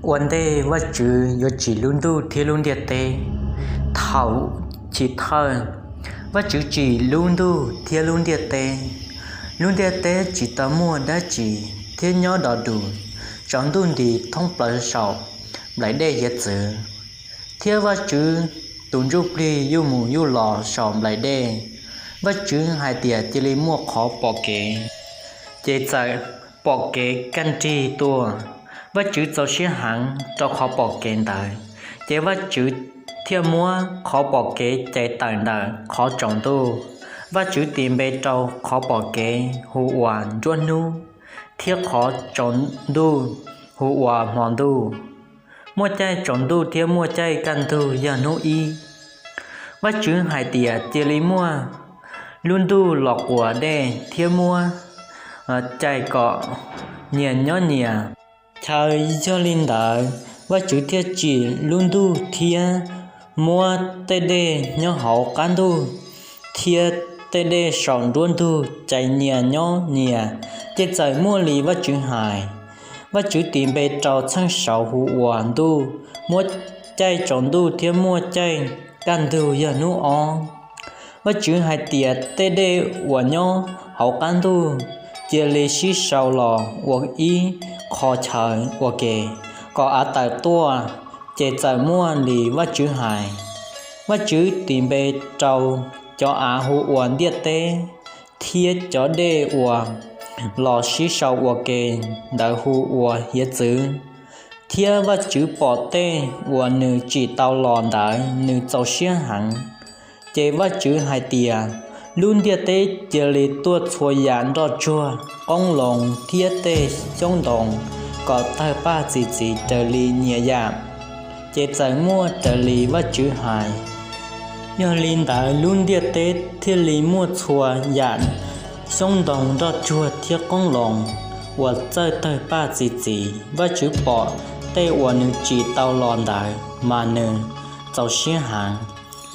Ua ntej Vajtswv yuav tsim lub ntuj thiab lub ntiaj teb, thaum chiv thawj Vajtswv tsim lub ntuj thiab lub ntiaj teb, lub ntiaj teb tsis tau muaj dab tsi, thiab nyob do dus, tsaus ntuj nti thoob plaws saum nplaim dej hiav txwv, thiab Vajtswv tus ntsuj plig yuj mus yuj los saum nplaim dej. Vajtswv hais tias, Cia li muaj qhov pom kev. Ces txawm pom kev kaj nrig tuaj. Vajtswv txaus siab heev rau qhov pom kev ntawd, ces Vajtswv thiaj muab qhov pom kev cais tawm ntawm qhov tsaus ntuj. Vajtswv tis npe rau qhov pom kev hu ua nruab hnub, thiab qhov tsaus ntuj hu ua hmo ntuj. Muaj caij tsaus ntuj thiab muaj caij kaj ntug yog hnub ib. Vajtswv hais tias, Cia li muaj lub ntuj los quas dej thiab muab cais kom nyias nyob nyias chaw. Yog li ntawd, Vajtswv thiaj tsim lub ntuj thiab muab tej dej nyob hauv qab ntuj thiab tej dej saum nruab ntug cais nyias nyob nyias, ces txawm muaj li Vajtswv hais. Vajtswv tis npe rau txheej saud hu ua ntuj. Muaj caij tsaus ntuj thiab muaj caij kaj ntug yog hnub ob. Vajtswv hais tias, Tej dej uas nyob hauv qab ntuj cia li sib sau los ua ib qho chaw ua ke, kom av tawm tuaj. Ces txawm muaj li Vajtswv hais. Vajtswv tis npe rau cov av hu ua ntiaj teb, thiab cov dej uas los sib sau ua ke ntawd hu ua hiav txwv. Thiab Vajtswv pom tej uas nws tsim tau los ntawd, nws txaus siab heev. Ces Vajtswv hais tias, Lub ntiaj teb cia li tuaj txhua yam nroj tsuag, qoob loo thiab tej xyoob ntoo kom tawg paj txi txiv raws li nyias yam. Ces txawm muaj raws li Vajtswv hais. Yog li ntawd, lub ntiaj teb thiaj li muaj txhua yam xyoob ntoo nroj tsuag thiab qoob loo uas txawj tawg paj txi txiv. Vajtswv pom tej uas nws tsim tau los ntawd, mas nws txaus siab heev.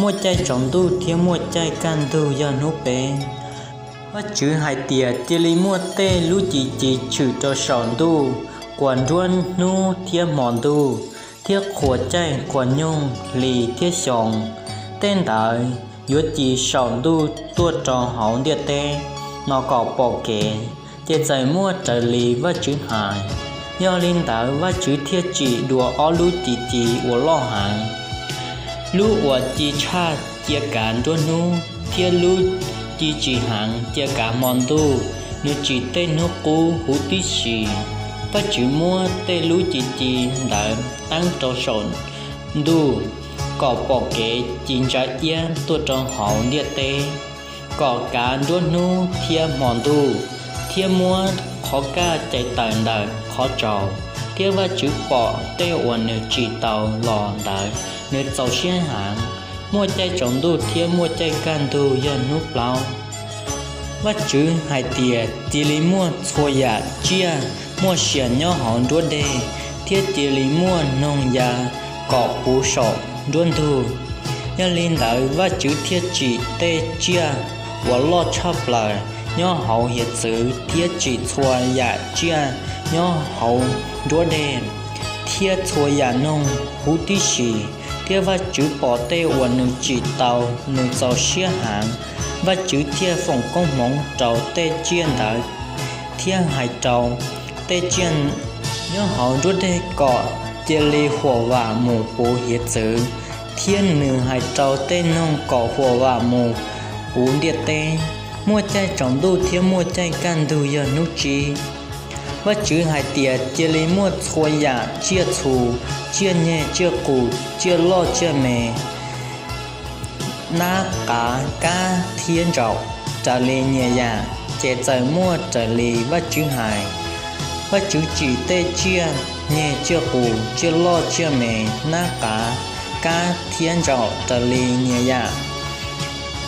Muaj caij tsaus ntuj thiab muaj caij kaj ntug yog hnub peb. Vajtswv hais tias, Cia li muaj tej lub ci ci tshwm rau saum ntuj quas nruab hnub thiab hmo ntuj, thiab qhuas caij quas nyoog, hli thiab xyoo. Tej ntawd yuav ci saum ntuj tuaj rau hauv ntiaj teb no kom pom kev. Ces txawm muaj raws li Vajtswv hais. Yog li ntawd, Vajtswv thiaj tsim dua ob lub ci ci uas loj heev, lub uas ci tshaj cia kav nruab hnub, thiab lub ci tsim heev cia kav hmo ntuj. Nws tsim tej hnub qub huv tib si. Vajtswv muab tej lub ci ci ntawd teeb rau saum ntuj kom pom kev ci ntsa iab tuaj rau hauv ntiaj teb, kom kav nruab hnub thiab hmo ntuj, thiab muab qhov kaj cais tawm ntawm qhov tsaus. Thiab Vajtswv pom tej uas nws tsim tau los ntawd, nws txaus siab heev. Muaj caij tsaus ntuj thiab muaj caij kaj ntug yog hnub plaub. Vajtswv hais tias, Cia li muaj txhua yam tsiaj muaj sia nyob hauv nruab deg, thiab cia li muaj noog ya kom puv saum nruab ntug. Yog li ntawd, Vajtswv thiaj tsim tej tsiaj uas loj tshaj plaws nyob hauv hiav txwv, thiab tsim txhua yam tsiaj nyob hauv nruab deg, thiab txhua yam noog huv tib si. Thiab Vajtswv pom tej uas nws tsim tau, nws txaus siab heev. Vajtswv thiaj foom koob hmoov rau tej tsiaj ntawd, thiab hais rau tej tsiaj nyob hauv nruab deg kom cia li huam vam mus puv hiav txwv, thiab nws hais rau tej noog kom huam vam mus puv ntiaj teb. Muaj caij tsaus ntuj thiab muaj caij kaj ntug yog hnub tsib. Vajtswv hais tias, Cia li muaj txhua yam tsiaj txhu, tsiaj nyeg tsiaj qus, tsiaj loj tsiaj me, nab qav kab thiab ntsaum raws li nyias yam. Ces txawm muaj raws li Vajtswv hais. Vajtswv tsim tej tsiaj nyeg tsiaj qus, tsiaj loj tsiaj me, nab qav kab thiab ntsaum raws li nyias yam.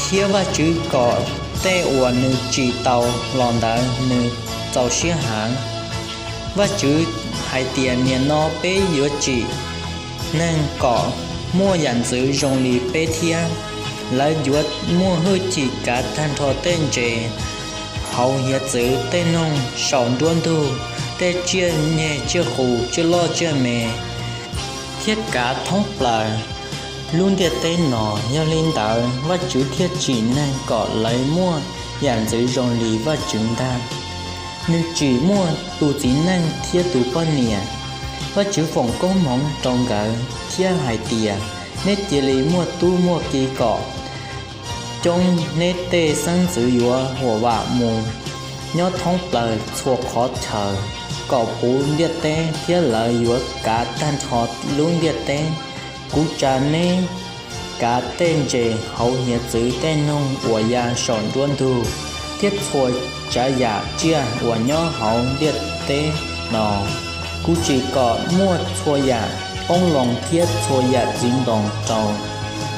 Thiab Vajtswv pom tej uas nws tsim tau los ntawd, nws txaus siab heev. Vajtswv hais tias, Nim no peb yuav tsim neeg kom muaj yam ntxwv zoo li peb thiab. Lawv yuav muaj hwj chim kav tag nrho tej ntses hauv hiav txwv, tej noog saum nruab ntug, tej tsiaj nyeg tsiaj qus, tsiaj loj tsiaj me, thiab kav thoob plaws lub ntiaj teb no. Yog li ntawd, Vajtswv thiaj tsim neeg kom lawv muaj yam ntxwv zoo li Vajtswv ntag. Nws tsim muaj tus txiv neej thiab tus poj niam. Vajtswv foom koob hmoov rau nkawd thiab hais tias, Neb cia li muaj tub muaj ki kom coob, neb tej xeeb ntxwv yuav huam vam mus nyob thoob plaws txhua qhov chaw, kom puv ntiaj teb, thiab lawv yuav kav tag nrho lub ntiaj teb. Kuv tsa neb kav tej ntses hauv hiav txwv tej noog uas ya saum nruab ntug, thiab txhua tsav yam tsiaj uas nyob hauv ntiaj teb no. Kuv tsim kom muaj txhua yam qoob loo thiab txhua yam txiv ntoo rau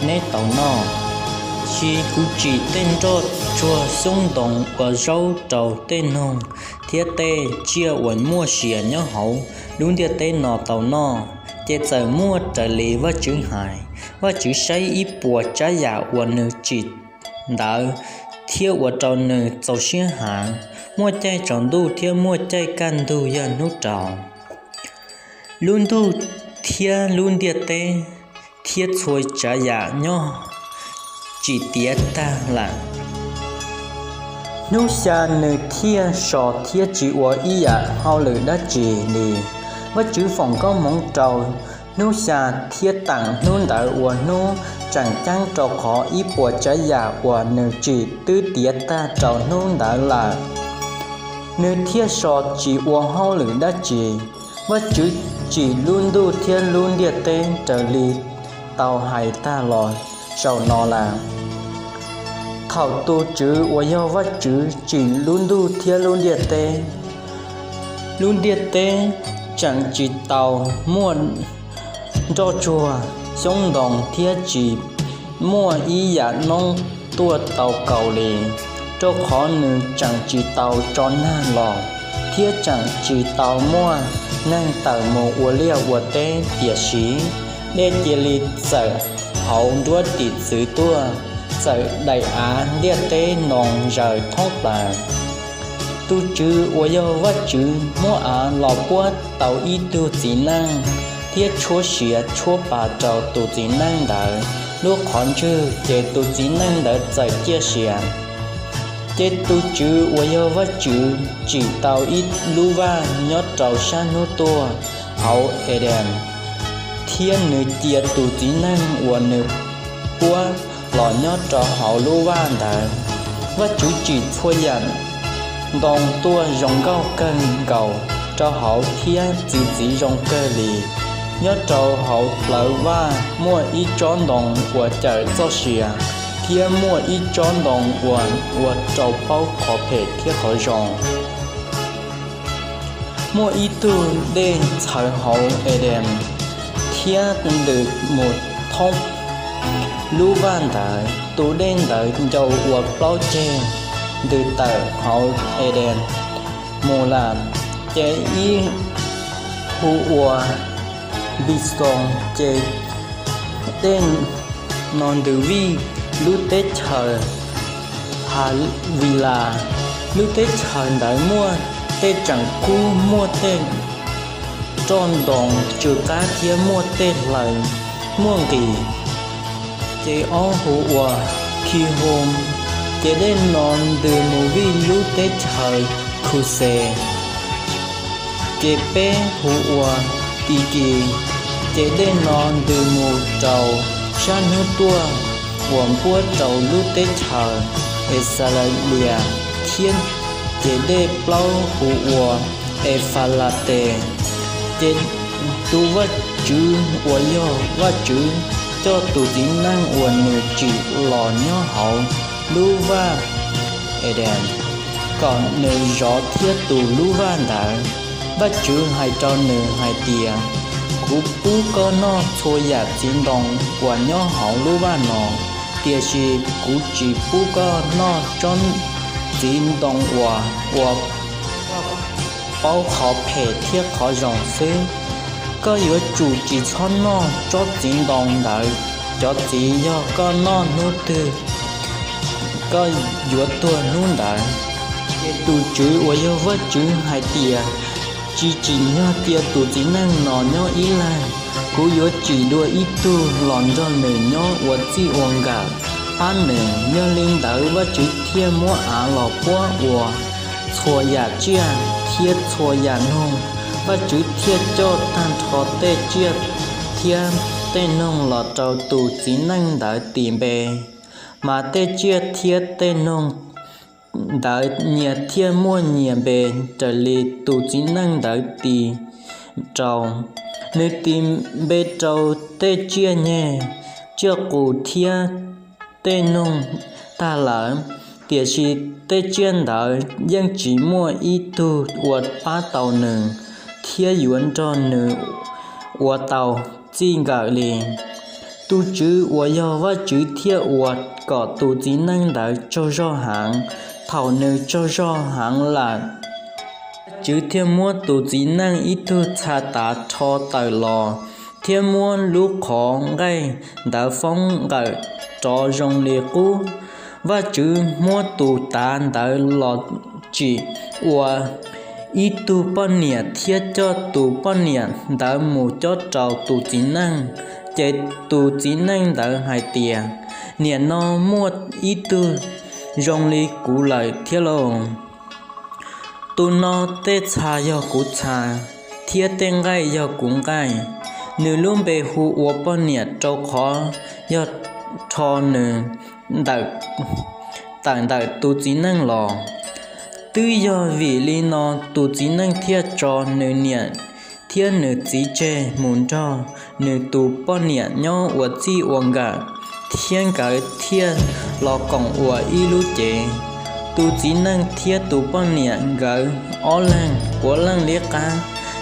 neb tau noj. Tiam sis kuv tsim tej nroj tsuag xyoob ntoo ua zaub rau tej noog thiab tej tsiaj uas muaj sia nyob hauv lub ntiaj teb no tau noj. Ces txawm muaj raws li Vajtswv hais. Vajtswv saib ib puas tsav yam uas nws tsim ntawd thiab ua rau nws txaus siab heev. Muaj caij tsaus ntuj thiab muaj caij kaj ntug yog hnub rau. Lub ntuj thiab lub ntiaj teb thiab txhua tsav yam nyob tsim tiav tag lawm. Hnub xya nws thiaj so thiab tsis ua ib yam hauj lwm dab tsi li. Vajtswv foom koob hmoov rau hnub xya thiab teem hnub ntawd ua hnub tseem ceeb, rau qhov ib puas tsav yam uas nws tsim twb tiav tag rau hnub ntawd lawm. Nws thiaj so tsis ua hauj lwm dab tsi. Vajtswv tsim lub ntuj thiab lub ntiaj teb raws li tau hais tag los zaum no lawm. Thaum tus TSWV uas yog Vajtswv tsim lub ntuj thiab lub ntiaj teb, lub ntiaj teb tseem tsis tau muaj nroj tsuag xyoob ntoo thiab tsis muaj ib yam noob tuaj tau kaus li, rau qhov nws tseem tsis tau tso nag los, thiab tseem tsis tau muaj neeg tawm mus ua liaj ua teb. Tiam sis dej cia li txawm hauv nruab tiv txwv tuaj, txawm daim av ntiaj teb ntoo zaws thoob plaws. Tus TSWV uas yog Vajtswv muab av los puab tau ib tug txiv neej, thiab tshuab siav tshuab pa rau tus txiv neej ntawd lub qhov ntswg, ces tus txiv neej ntawd txawm ciaj sia. Ces tus TSWV uas yog Vajtswv tsim tau ib lub vaj nyob rau sab hnub tuaj hauv Edees, thiab nws cia tus txiv neej uas nws puab los nyob rau hauv lub vaj ntawd. Vajtswv tsim txhua yam ntoo tuaj zoo nkauj kawg nkaus rau hauv thiab txi txiv zoo kawg li. Nyob rau hauv plawv vaj muaj ib tsob ntoo uas cawm txoj sia, thiab muaj ib tsob ntoo uas ua rau paub qhov phem thiab qhov zoo. Muaj ib tug dej txhawv hauv Edees, thiab ntws mus thoob lub vaj ntawd. Tus dej ntawd ncau ua plaub ceg, ntws tawm hauv Edees mus lawm. Ces ib hu ua Npisoos, ces dej no ntws vij lub teb chaws Havilas. Lub teb chaws ntawd muaj tej tseem kub, muaj tej roj ntoo tsw qab thiab muaj tej hlaws muaj nqis. Ces ob hu ua Khihoos, ces dej no ntws mus vij lub teb chaws Khuxes. Ces peb hu ua Tikis, ces dej no ntws mus rau sab hnub tuaj uas npuab rau lub teb chaws Exalias, thiab ces dej plaub hu ua Efalates. Ces tus Vajtswv uas yog Vajtswv coj tus txiv neej uas nws tsim los nyob hauv lub vaj Edees, kom nws zov thiab tu lub vaj ntawd. Vajtswv hais rau nws hais tias, Kuv pub koj noj txhua yam txiv ntoo uas nyob hauv lub vaj no, tiam sis kuv tsis pub koj noj tsob txiv ntoo uas ua paub qhov phem thiab qhov zoo xwb. Koj yuav tsum tsis txhob noj tsob txiv ntoo ntawd. Cov txiv, yog koj noj hnub twg, koj yuav tuag hnub ntawd. Ces tus TSWV uas yog Vajtswv hais tias, Tsis tsim nyog cia tus txiv neej no nyob ib leeg. Kuv yuav tsim dua ib tug los nrog nws nyob ua txij ua nkawm, pab nws. Yog li ntawd Vajtswv thiaj muab av los puab ua txhua yam tsiaj thiab txhua yam noog. Vajtswv thiaj coj tag nrho tej tsiaj thiab tej noog los rau tus txiv neej ntawd tis npe. Mas tej tsiaj thiab tej noog ntawd nyias thiaj muaj nyias npe raws li tus txiv neej ntawd tis rau. Nws tis npe rau tej tsiaj nyeg, tsiaj qus thiab tej noog tag lawm, tiam sis tej tsiaj ntawd yeej tsis muaj ib tug uas pab tau nws thiab yuav nrog nws ua tau txij nkawm li. Tus TSWV uas yog Vajtswv thiaj ua kom tus txiv neej ntawd tsaug zog heev. Thaum nws tsaug zog heev lawm, Vajtswv thiaj muab tus txiv neej ib tug txha tav rho tawm los thiab muab lub qhov nqaij ntawd foob nqawm rov zoo li qub. Vajtswv muab tus tav ntawd los tsim ua ib tug poj niam thiab coj tus poj niam ntawd mus cob rau tus txiv neej. Ces tus txiv neej ntawd hais tias, Nim no muaj ib tug zoo li kuv lawm thiab lauj! Tus no tej txha yog kuv txha thiab tej nqaij yog kuv nqaij. Nws lub npe hu ua poj niam, rau qhov yog rho nws tawm ntawm tus txiv neej los. Twb yog vim li no tus txiv neej thiaj tso nws niam thiab nws txiv tseg mus nrog nws tus poj niam nyob ua txij ua nkawm, thiab nkawd thiaj los koom ua ib lub cev. Tus txiv neej thiab tus poj niam nkawd ob leeg puav leej liab qab,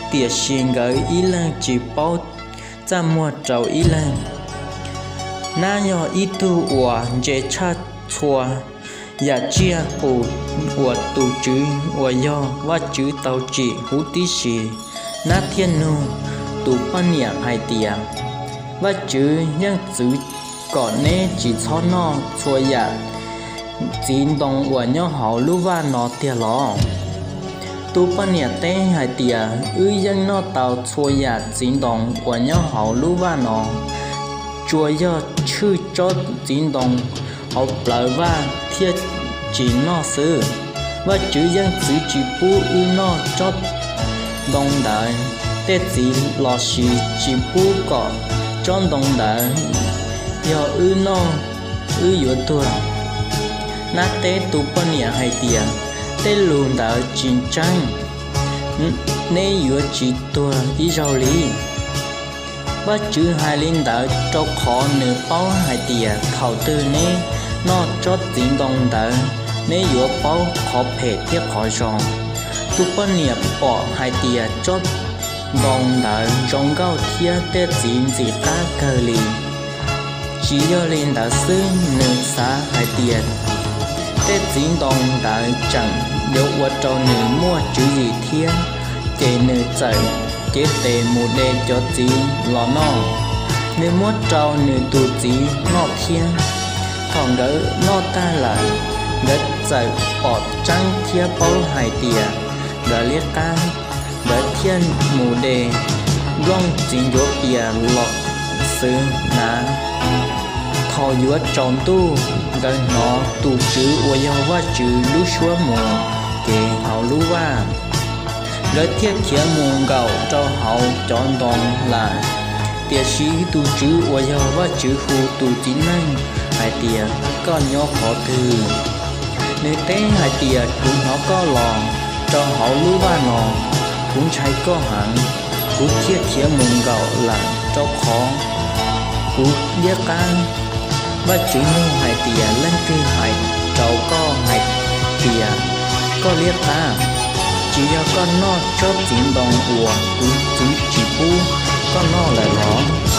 tiam sis nkawd ib leeg tsis paub txaj muag rau ib leeg. Nab yog ib tug uas ntse tshaj txhua yam tsiaj qus uas tus TSWV uas yog Vajtswv tau tsim huv tib si. Nab thiaj nug tus poj niam hais tias, Vajtswv yeej txwv kom neb tsis txhob noj txhua yam txiv ntoo uas nyob hauv lub vaj no tiag los? Tus poj niam teb hais tias, Wb yeej noj tau txhua yam txiv ntoo uas nyob hauv lub vaj no, tsuas yog tshwj tsob txiv ntoo hauv plawv vaj thiaj tsis noj xwb. Vajtswv yeej txwv tsis pub wb noj tsob ntoo ntawd tej txiv lossis tsis pub kom tsob ntoo ntawd yog wb noj, wb yuav tuag. Nab teb tus poj niam hais tias, Tej lus ntawd tsis tseeb, neb yuav tsis tuag ib zaug li. Vajtswv hais li ntawd rau qhov nws paub hais tias thaum twg neb noj tsob txiv ntoo ntawd, neb yuav paub qhov phem thiab qhov zoo. Tus poj niam pom hais tias tsob ntoo ntawd zoo nkauj thiab tej txiv ntxim qab kawg li. Tsis yog li ntawd xwb, nws xav hais tias tej txiv ntoo ntawd tseem yuav ua rau nws muaj tswv yim thiab, ces nws txawm cev tes mus de cov txiv los noj. Nws muab rau nws tus txiv noj thiab. Thaum nkawd noj tag lawm, nkawd txawm pom tseeb thiab paub hais tias nkawd liab qab. Nkawd thiaj mus de nplooj txiv ncuav pias los xwb hnav. Thaum yuav tsaus ntuj, nkawd hnov tus TSWV uas yog Vajtswv lub suab mus kev hauv lub vaj. Nkawd thiaj khiav mus nkaum rau hauv cov ntoo lawm. Tiam sis tus TSWV uas yog Vajtswv hu tus txiv neej hais tias, Koj nyob qhov twg? Nws teb hais tias, Kuv hnov koj los rau hauv lub vaj no, kuv ntshai koj heev, kuv thiaj khiav mus nkaum lawm rau qhov kuv liab qab. Vajtswv nug hais tias, Leej twg hais rau koj hais tias koj liab qab? Tsis yog koj noj tsob txiv ntoo uas kuv txwv tsis pub koj noj lawm los?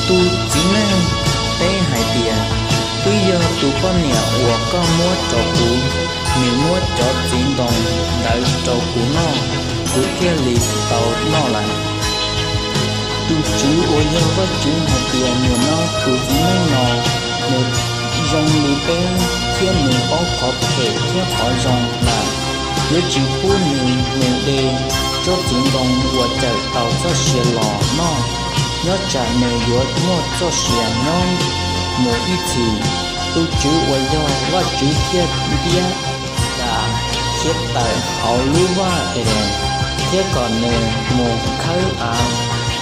Tus txiv neej teb hais tias, Twb yog tus poj niam uas koj muab rau kuv, nws muab cov txiv ntoo ntawd rau kuv noj, kuv thiaj li tau noj lawm. Tus TSWV uas yog Vajtswv hais tias, Nim no tus txiv neej no, nws zoo li peb thiab nws paub qhov phem thiab qhov zoo lawm. Yuav tsis pub nws mus de tsob txiv ntoo uas cawm tau txoj sia los noj, nyob tsam nws yuav muaj txoj sia nyob mus ib txhis. Tus Tswv uas yog Vajtswv thiaj ntiab Adas khiav tawm hauv lub vaj Edees, thiab kom nws mus khawb av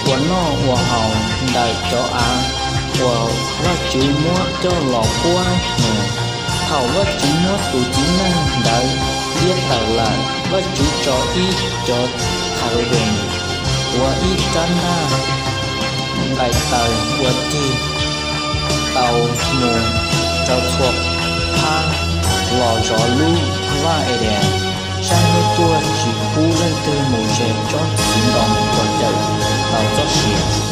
ua noj ua haus ntawm cov av uas Vajtswv muab coj los puab nws. Thaum Vajtswv muab tus txiv neej ntawd ntiab tawm lawm, Vajtswv tso ib cov kherubim ua ib rab ntaj nqaim taws uas cig taus mus rau txhua phab los zov lub vaj Edees, saib hnub tuaj tsis pub leej twg mus ze tsob txiv ntoo uas cawm tau txoj sia.